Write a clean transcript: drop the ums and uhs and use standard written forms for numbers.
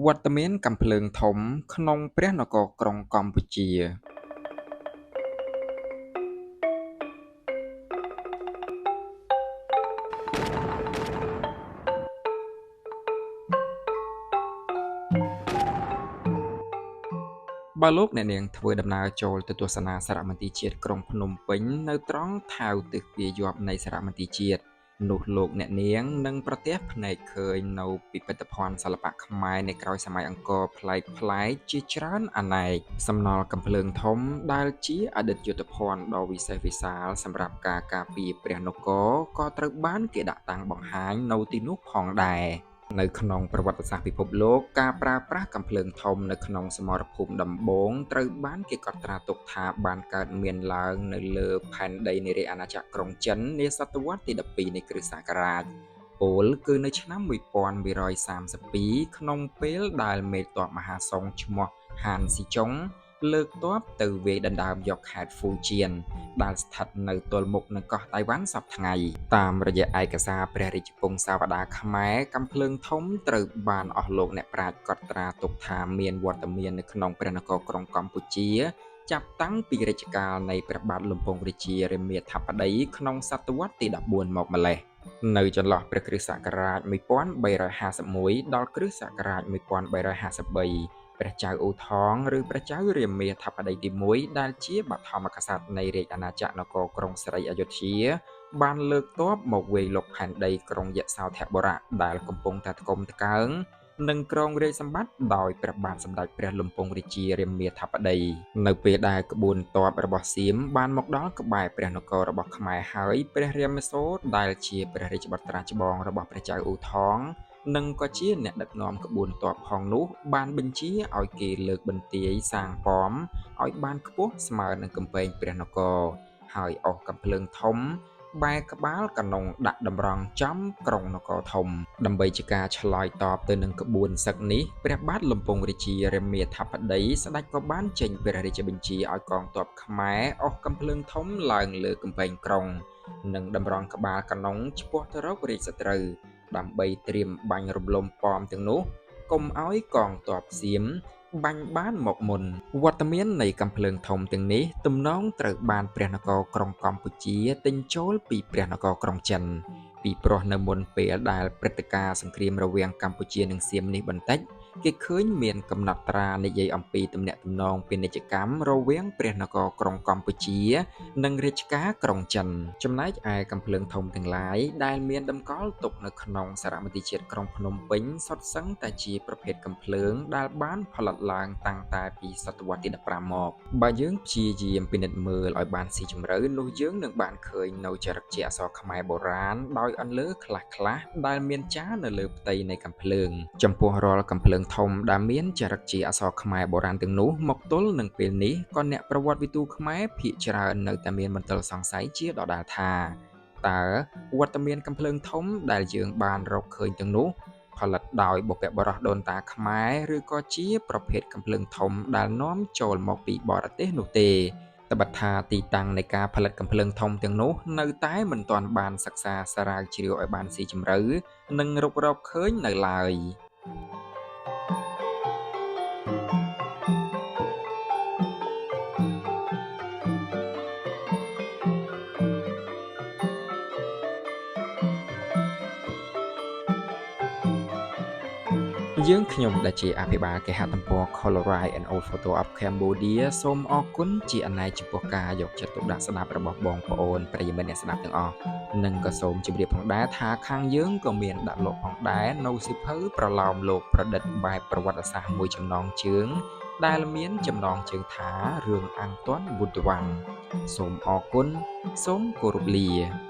វត្តមានកាំភ្លើងធំក្នុងព្រះនគរក្រុងកម្ពុជា បើលោកអ្នកនាងធ្វើដំណើរចូលទៅទស្សនាសារមន្ទីរជាតិក្រុងភ្នំពេញនៅត្រង់ថែវទិសពាយ័ព្យនៃសារមន្ទីរជាតិនោះលោកអ្នកនាងនឹងប្រទះភ្នែកឃើញនៅពិពិធភណ្ឌសិល្បៈខ្មែរនៃក្រោយសម័យអង្គរប្លែកៗជាច្រើនអនេកសំណល់កាំភ្លើងធំដែលជាអតីតយុទ្ធភណ្ឌដ៏វិសេសវិសាលសម្រាប់ការការពារព្រះនគរក៏ត្រូវបានគេដាក់តាំងបង្ហាញនៅទីនោះផងដែរនៅក្នុងប្រវត្តិសាស្ត្រពិភពលោកការប្រើប្រាស់កាំភ្លើងធំនៅក្នុងសមរភូមិដំបូងត្រូវបានគេកត់ត្រាទុកថាបានកើតមានឡើងនៅលើផែនដីនៃរាជអាណាចក្រក្រុងចិននាសតវត្សទី12នៃគ្រិស្តសករាជពោលគឺនៅឆ្នាំ1132ក្នុងពេលដែលមេទ័ពមហាសង្ឃឈ្មោះហានស៊ីចុងលើកទ័ពទៅវាយដណ្ដើមយកខេត្តហ្វូជៀនដែលស្ថិតនៅទល់មុខនឹងកោះតៃវ៉ាន់សព្វថ្ងៃតាមរយៈឯកសារព្រះរាជពង្សាវតារខ្មែរកាំភ្លើងធំត្រូវបានអស់លោកអ្នកប្រាជ្ញកត់ត្រាទុកថាមានវត្តមាននៅក្នុងព្រះនគរក្រុងកម្ពុជាចាប់តាំងពីរជ្ជកាលនៃព្រះបាទលំពង្សរាជារាមាធិបតីក្នុងសតវត្សទី14មកម្ល៉េះនៅចន្លោះព្រះគ្រិស្តសករាជ1351ដល់គ្រិស្តសករាជ1353ព្រះចៅអ៊ូថងឬព្រះចៅរាមាធិបតីទី1ដែលជាបឋមក្សត្រនៃរាជអាណាចក្រនគរក្រុងស្រីអយុធ្យាបានលើកទ័ពមកវាយលុកផែនដីក្រុងយសោធបុរៈដែលកំពុងតែថ្កុំថ្កើងនិងគ្រងរាជសម្បត្តិដោយព្រះបាទសម្ដេចព្រះលំពង្សរាជារាមាធិបតីនៅពេលដែលក្បួនទ័ពរបស់សៀមបានមកដល់ក្បែរព្រះនគររបស់ខ្មែរហើយព្រះរាមសូរដែលជាព្រះរាជបុត្រាច្បងរបស់ព្រះចៅអ៊ូថងនិងក៏ជាអ្នកដឹកនាំក្បួនទ័ពផងនោះបានបញ្ជាឲ្យគេលើកបន្ទាយសាងប៉មឲ្យបានខ្ពស់ស្មើនឹងកំពែងព្រះនគរហើយអស់កាំភ្លើងធំបែរក្បាលកណុងដាក់តម្រង់ចំក្រុងនគរធំដើម្បីជាការឆ្លើយតបទៅនឹងក្បួនសឹកនេះព្រះបាទលំពង្សរាជារាមាធិបតីស្ដេចក៏បានចេញព្រះរាជបញ្ជាឲ្យកងទ័ពខ្មែរអស់កាំភ្លើងធំឡើងលើកំពែងក្រុងនិងតម្រង់ក្បាលកណុងឆ្ពោះទៅរករាជសត្រូវដើម្បីត្រៀមបាញ់រំលំប៉មទាំងនោះកុំឲ្យកងទ័ពសៀមបាញ់បានមកមុនវត្តមាននៃកាំភ្លើងធំទាំងនេះទំនងត្រូវបានព្រះនគរក្រុងកម្ពុជាទិញចូលពីព្រះនគរក្រុងចិនពីព្រោះនៅមុនពេលដែលព្រឹត្តិការណ៍សង្គ្រាមរវាងកម្ពុជានិងសៀមនេះបន្តិចគេឃើញមានកំណត់ត្រានិយាយអំពីទំនាក់ទំនងពាណិជ្ជកម្មរវាងព្រះនគរក្រុងកម្ពុជានិងរាជការក្រុងចិនចំណែកឯកាំភ្លើងធំទាំងឡាយដែលមានតម្កល់ទុកនៅក្នុងសារមន្ទីរជាតិក្រុងភ្នំពេញសុទ្ធសឹងតែជាប្រភេទកាំភ្លើងដែលបានផលិតឡើងតាំងតែពីសតវត្សទី15មកបើយើងព្យាយាមពិនិត្យមើលឲ្យបានស៊ីជម្រៅនោះយើងនឹងបានឃើញនៅចរិតជាអក្សរខ្មែរបុរាណដោយអន្លើខ្លះៗដែលមានចារនៅលើផ្ទៃនៃកាំភ្លើងចំពោះរាល់កាំភ្លើងធំដែលមានចរិតជាអក្សរខ្មែរបុរាណទាំងនោះមកទល់នឹងពេលនេះក៏អ្នកប្រវត្តិវិទូខ្មែរភាគច្រើននៅតែមានមន្ទិលសង្ស័យជាដដែលថាតើវត្តមានកាំភ្លើងធំដែលយើងបានរកឃើញទាំងនោះផលិតដោយបុព្វបុរសដូនតាខ្មែរឬក៏ជាប្រភេទកាំភ្លើងធំដែលនាំចូលមកពីបរទេសនោះទេត្បិតថាទីតាំងនៃការផលិតកាំភ្លើងធំទាំងនោះនៅតែមិនទាន់បានសិក្សាស្រាវជ្រាវឲ្យបានស៊ីជម្រៅនិងរុករកឃើញនៅឡើយយើងខ្ញុំដែលជាអភិបាលគេហទំព័រ Coloride and Old Photo of Cambodia សូមអរគុណជាអនេកចំពោះការយកចិត្តទុកដាក់ស្ដាប់របស់បងប្អូនប្រិយមិត្តអ្នកស្ដាប់ទាំងអស់និងក៏សូមជម្រាបផងដែរថាខាងយើងក៏មានដាក់លក់ផងដែរនៅសៀវភៅប្រលោមលោកប្រឌិតបែបប្រវត្តិសាស្ត្រមួយចំណងជើងដែលមានចំណងជើងថារឿងអាំងទាន់វុទ្ធវ៉ាំងសូមអរគុណសូមគោរពលា